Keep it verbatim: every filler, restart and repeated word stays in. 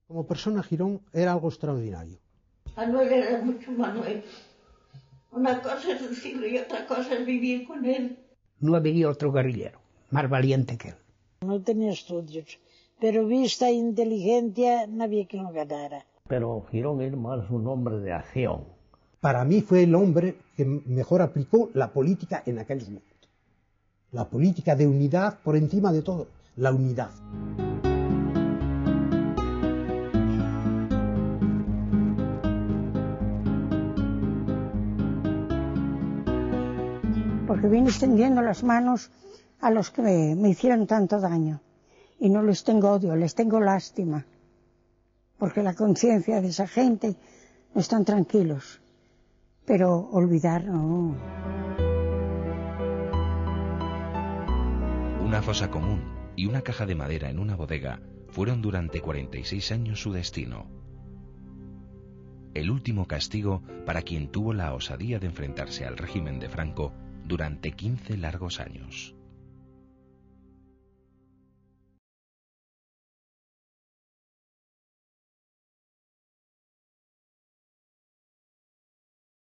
Como persona, Girón era algo extraordinario. Manuel era mucho Manuel. Una cosa es decirlo y otra cosa es vivir con él. No había otro guerrillero más valiente que él. No tenía estudios, pero vista e inteligencia no había quien lo ganara. Pero Girón era más un hombre de acción. Para mí fue el hombre que mejor aplicó la política en aquellos momentos. La política de unidad por encima de todo, la unidad. Porque vine extendiendo las manos a los que me, me hicieron tanto daño. Y no les tengo odio, les tengo lástima. Porque la conciencia de esa gente no están tranquilos. Pero olvidar no. Una fosa común y una caja de madera en una bodega fueron durante cuarenta y seis años su destino. El último castigo para quien tuvo la osadía de enfrentarse al régimen de Franco durante quince largos años.